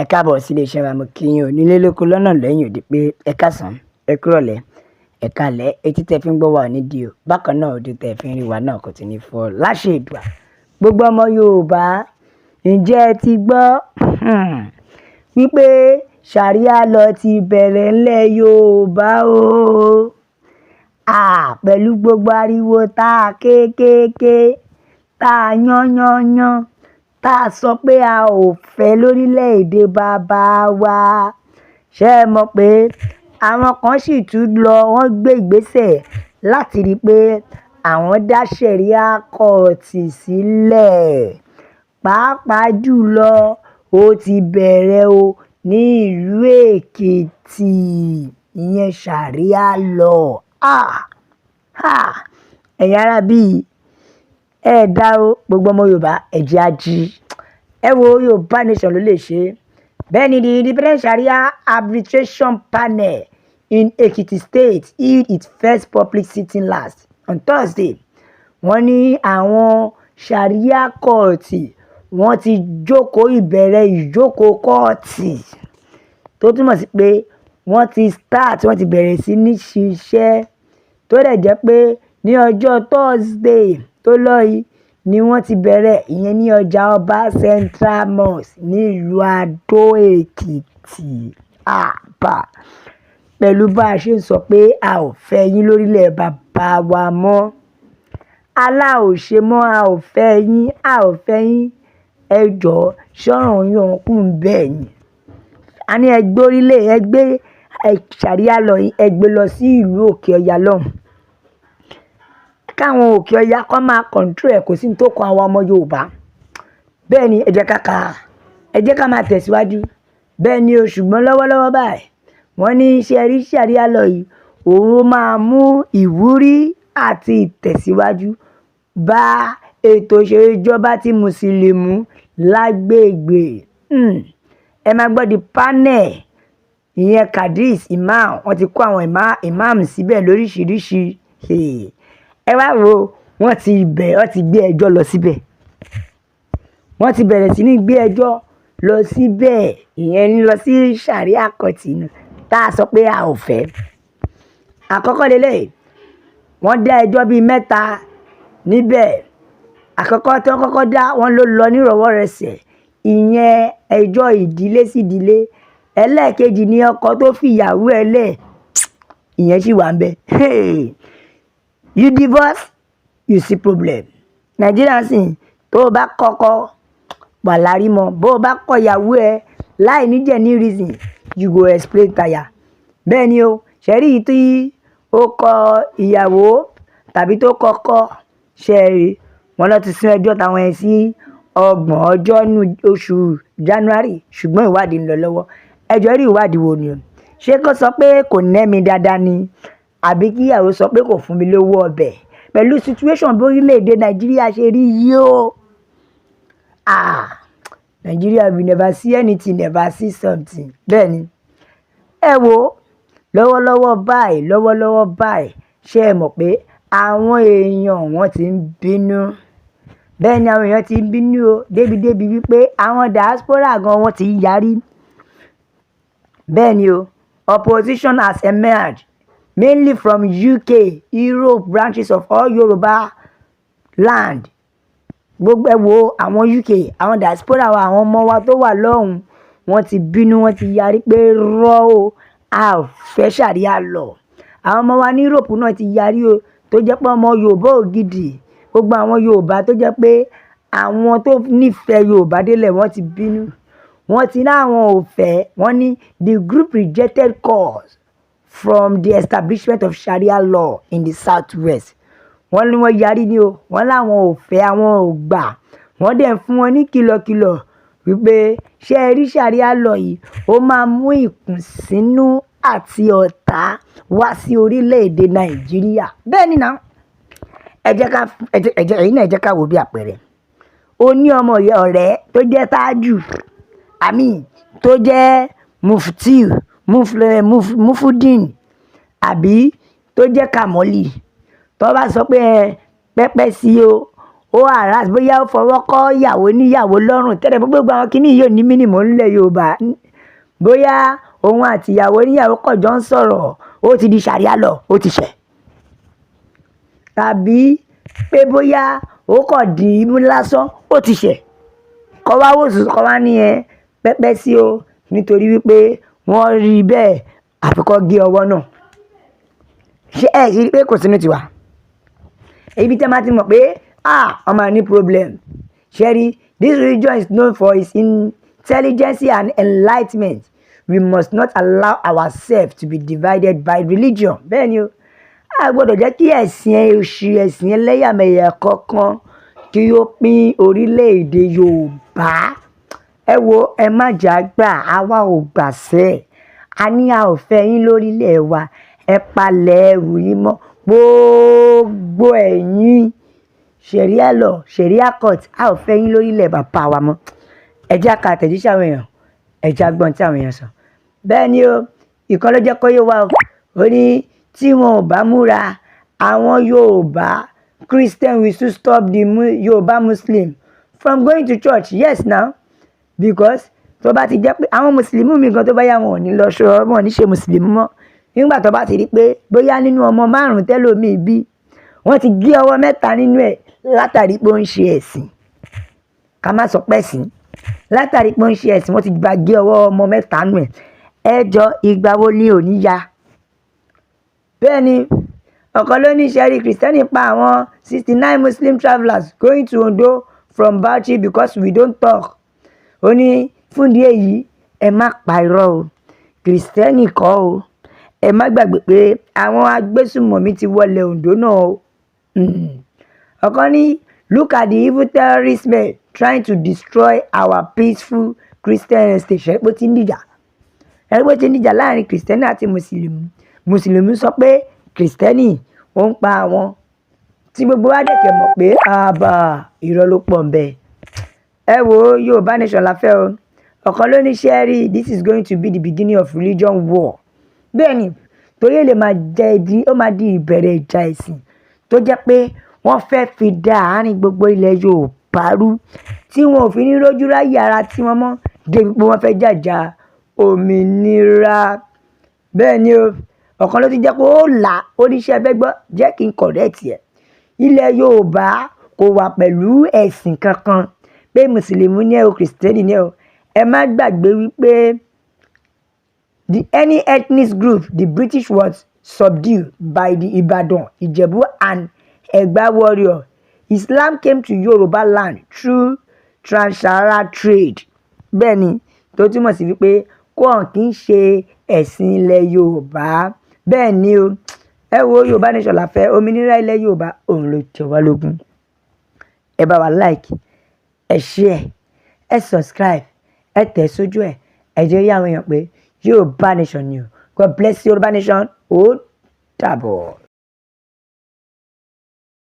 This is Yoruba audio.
Ẹ káàbọ̀ sí iléeṣẹ́ wa. Mo kí yín o nílé, lóko, lọ́nà, lẹ́yìn òdì pé ẹ káàsán, ẹ kúrọ̀lẹ́, ẹ káalẹ́. Etí tẹ́ fi ń gbọ́ wa ò ní di o. Bákan náà, ojú tẹ́ fi ń rí wa náà kò tí ní fọ́ láṣẹ Èdùà. Gbogbo ọmọ Yorùbá, ǹjẹ́ ẹ ti gbọ́ wípé Sharia law ti bẹ̀rẹ̀ ńlẹ̀ Yorùbá o? Pẹ̀lú gbogbo ariwo tá a ké ké ké, tá a yán yán yán, tá a sọ pé a ò fẹ́ lórílẹ̀‐èdè bàbá wa, ṣé ẹ mọ̀ pé àwọn kan sì tún lọ, wọ́n gbé ìgbésẹ̀ láti rí i pé àwọn dá Sharia court sílẹ̀? Pàápàá jùlọ, ó ti bẹ̀rẹ̀ o ní ìlú Èkìtì, ìyẹn Sharia law. Ẹ̀yin ará bíi ẹ dá o. Gbogbo ọmọ Yorùbá, ẹ jẹ́ á jí. Ẹ wo, Yorùbá Nation ló lè ṣe é. Bẹ́ẹ̀ ni, the Independent Sharia Arbitration Panel in Ekiti State held its first public sitting last on Thursday. Wọ́n ní àwọn Sharia court, wọ́n ti jókòó, ìbẹ̀rẹ̀ ìjókòó kóòtù, tó túmọ̀ sí pé wọ́n ti start, wọ́n ti bẹ̀rẹ̀ sí ní ṣiṣẹ́, tó dẹ̀ jẹ́ pé ní ọjọ́ Thursday tó lọ yìí ni wọ́n ti bẹ̀rẹ̀, ìyẹn ní Ọjà Ọba Central Mosque nílùú Adó-Èkìtì. Àbá pẹ̀lú bá a ṣe ń sọ pé a ò fẹ́ yín lórílẹ̀ bàbá wa mọ́, alá ò ṣe mọ́, a ò fẹ́ yín, a ò fẹ́ yín. Ẹ jọ̀ọ́, ṣọ́ràn yín kù bẹ́ẹ̀ ni. A ní ẹ gbé orílẹ̀, ẹ gbé Sharia law yín, ẹ gbé lọ sí ìlú òkè ọya lọ́hùn, káwọn òkè ọya kọ́ máa control ẹ̀. Kò sí ní tó kan àwọn ọmọ Yorùbá. Bẹ́ẹ̀ ni, ẹ jẹ́ ká kà á, ẹ jẹ́ ká máa tẹ̀síwájú. Bẹ́ẹ̀ ni o. Ṣùgbọ́n lọ́wọ́lọ́wọ́ báyìí, wọ́n ní ṣe rí Sharia law yìí, òun máa mú ìwúrí àti ìtẹ̀síwájú bá ètò ìṣèjọba tí Mùsùlùmí lágbègbè. Ẹ máa gbọ́, the panel, ìyẹn Qadis, imam, wọ́n ti kó àwọn imam síbẹ̀ lóríṣiríṣi. Ẹ wá wo, wọ́n ti bẹ̀, wọ́n ti gbé ẹjọ́ lọ síbẹ̀, wọ́n ti bẹ̀rẹ̀ sí ní gbé ẹjọ́ lọ síbẹ̀, ìyẹn ní lọ sí Sharia court tá a sọ pé a ò fẹ́. Àkọ́kọ́ lélẹ̀, wọ́n dá ẹjọ́ bíi mẹ́ta níbẹ̀. Àkọ́kọ́ tí wọ́n kọ́kọ́ dá, wọ́n ló lọ nírọ̀wọ́rọsẹ̀, ìyẹn ẹjọ́ ìdílé sí ìdílé. Ẹlẹ́ẹ̀kejì ni ọkọ tó fìyàwó ẹ̀ lẹ̀, ìyẹn sì wà ń bẹ̀. You divorce, you see problem. Nàìjíríà sì, tó o bá kọ́kọ́ wà lárí mọ́, bó o bá kọ ìyàwó ẹ láì ní genuine reason, you go explain tire. Bẹ́ẹ̀ ni o. Ṣẹ́rí tí ó kọ ìyàwó tàbí tó kọ́kọ́ ṣẹ́rí, wọ́n lọ ti sún ẹjọ́ táwọn ẹ̀ sí 30 ọjọ́ nínú oṣù January, ṣùgbọ́n ìwádìí ń lọ lọ́wọ́. Ẹjọ́ rí, ìwádìí wo ni o? Ṣé kó sọ pé kò nẹ́ mi dáadáa ni, àbí kí ìyàwó sọ pé kò fún mi lówó ọbẹ̀? Pẹ̀lú situation bí orílẹ̀-èdè Nàìjíríà ṣe rí yìí o, ah, Nigeria we never see anything, never see something. Bẹ́ẹ̀ ni. Ẹ wo, lọ́wọ́lọ́wọ́ báyìí, lọ́wọ́lọ́wọ́ báyìí, ṣé ẹ mọ̀ pé àwọn èèyàn, wọ́n ti ń bínú? Bẹ́ẹ̀ ni, àwọn èèyàn ti ń bínú o, débi-débi wípé àwọn diaspora gan, wọ́n ti ń yarí. Bẹ́ẹ̀ ni o. Opposition has emerged mainly from UK, Europe branches of all Yoruba land. Gbogbo ẹ wo, àwọn UK, àwọn diaspora wa, àwọn ọmọ wa tó wà lọ́hùn, wọ́n ti bínú, wọ́n ti yarí pé rọ́ o, a ò fẹ́ Sharia law. Àwọn ọmọ wa ní Europe náà ti yarí o, tó jẹ́ pé ọmọ Yorùbá ògidì, gbogbo àwọn Yorùbá tó jẹ́ pé àwọn tó nífẹ̀ẹ́ Yorùbá délẹ̀, wọ́n ti bínú, wọ́n ti ní àwọn ò fẹ́. Wọ́n ní the group rejected calls from the establishment of Sharia law in the southwest. Wọ́n ní wọ́n yarí ni o. Wọ́n láwọn ò fẹ́, àwọn ò gbà. Wọ́n dẹ̀ ń fún wọn ní kìlọ̀kìlọ̀ wípé ṣé ẹ rí Sharia law yìí, ó máa mú ìkùnsínú àti ọ̀tá wá sí orílẹ̀-èdè Nàìjíríà. Bẹ́ẹ̀ ni náà. Ẹ jẹ́ ká ẹ jẹ́ ẹ̀yin náà, ẹ jẹ́ ká wò bí àpẹẹrẹ. Ó ní ọmọ ọ̀rẹ́ tó jẹ́ Tájù, àmì tó jẹ́ Muftiu, Mufudin, àbí tó jẹ́ Kamoli, tó bá sọ pé ẹ pẹ́pẹ́ sí o, Ó harass, bóyá ó fọwọ́ kọ́ ìyàwó níyàwó lọ́rùn tẹ́lẹ̀. Gbogbo àwọn kinní yìí ò ní meaning mọ́ nílẹ̀ Yorùbá. Bóyá òun àti ìyàwó níyàwó kọ̀ jọ ń sọ̀rọ̀, ó ti di sharia law, ó ti ṣẹ̀. Tàbí pé bóyá ó kọ̀ dì í mú lásán, ó ti ṣẹ̀. Kọ́ wá wò sùn, kọ́ wá ní ẹ pẹ́pẹ́ sí o, nítorí wípé wọ́n rí bẹ́ẹ̀, àfi kó gé ọwọ́ náà. Ṣé ẹ ṣe rí pé kò sínú tiwa? Ibi tí a máa ti mọ̀ pé, ah, wọ́n máa ní problem. Ṣé rí, this religion is known for its intelligence and enlightenment. We must not allow ourselves to be divided by religion. Bẹ́ẹ̀ ni o, a gbọ́dọ̀ jẹ́ kí ẹ̀sìn òṣì, ẹ̀sìn ẹlẹ́yàmẹ̀yà kankan kí ó pín orílẹ̀-èdè Yorùbá. Ẹ wo, ẹ má jà gbà, àwa ò gbà sẹ́. A ní a ò fẹ́ yín lórílẹ̀ wa. Ẹ palẹ̀ ẹrù yín mọ́, gbogbo ẹ̀yin sharia law, sharia court, a ò fẹ́ yín lórílẹ̀ bàbá wa mọ́. Ẹ jẹ́ ká àtẹ̀jíṣẹ́ àwọn èèyàn, ẹ jẹ́ á gbọ́n tí àwọn èèyàn sọ. Bẹ́ẹ̀ ni o, ìkan ló jẹ́ kó yé wa o. Ó ní tí wọn ò bá múra, àwọn Yorùbá Christian will soon stop the Yorùbá Muslim from going to church. Yes now, because tó bá ti jẹ́ pé àwọn mùsùlùmí mi gan, tó bá yá, wọn ò ní lọ ṣọ, wọn ò ní ṣe mùsùlùmí mọ́, nígbà tó bá ti rí pé bóyá nínú ọmọ márùn-ún tẹ́lòmíì bí, wọ́n ti gé ọwọ́ mẹ́ta nínú ẹ̀ látàrí pé ó ń ṣe ẹ̀sìn. Ká má sọ pé ẹ̀sìn, látàrí pé ó ń ṣe ẹ̀sìn, wọ́n ti gba gé ọwọ́ ọmọ mẹ́ta nù ẹ̀. Ẹ jọ, ìgbà wo ni ò ní ya? Bẹ́ẹ̀ ni, ọ̀kan ló ní sẹ́rí Christian pa àwọn 69 Muslim travellers going to Ondo from Bauchi because we don't talk. Ó ní fúndìí èyí, ẹ má pa irọ́ o, Christian kọ́ o. Ẹ má gbàgbé pé àwọn agbésùmọ̀mí ti wọlé Ondo náà o. Ọ̀kan ní, "Look at the evil terrorist men trying to destroy our peaceful Christian state." Ṣe pé ó ti ń dìjà? Ẹ pé ó ti ń dìjà láàrin Christian àti mùsùlùmí. Mùsùlùmí sọ pé Christian ó ń pa àwọn, tí gbogbo wa dẹ̀kẹ̀ mọ̀ pé àbá irọ́ ló pọ̀ ń bẹ. Ẹ wo, Yorùbá nation la fẹ́ o. Ọ̀kan ló ní sẹ́rí, this is going to be the beginning of religion war. Bẹ́ẹ̀ ni, torí ó lè máa jẹ́ ìdí, ó máa di ìbẹ̀rẹ̀ ìjà ẹ̀sìn tó jẹ́ pé wọ́n fẹ́ fi dá àárín gbogbo ilẹ̀ Yorùbá rú, tí wọn ò fi ní rójú ráyè ara tí wọ́n mọ́ débi pé wọ́n fẹ́ jàjà òmìnira. Bẹ́ẹ̀ ni o, ọ̀kan ló ti jẹ́ pé ó là oníṣẹ́ fẹ́ gbọ́, jẹ́ kí n correct ẹ̀. Ilẹ̀ Yorùbá kò wà pẹ̀lú ẹ̀sìn kankan, pé mùsùlùmí ní ẹ o, Christian ní ẹ o. Ẹ má gbàgbé wípé the any ethnic group, the British was subdued by the Ibadan, Ijebu and Egba warrior. Islam came to Yoruba land through trans-Sahara trade. Bẹ́ẹ̀ ni, tó túmọ̀ sí wípé kò kì í ṣe ẹ̀sìn ilẹ̀ Yorùbá. Bẹ́ẹ̀ ni o, ẹ wo, Yorùbá nation la fẹ́. Òmìnira ilẹ̀ Yorùbá òun ló jẹ wá lógún. Ẹ bá wa like, ẹ share, ẹ subscribe, ẹ tẹ̀ sójú ẹ, ẹ jẹ́ yá àwọn èèyàn pé Yorùbá nation ni o. God bless Yorùbá nation. Ó dàbọ̀.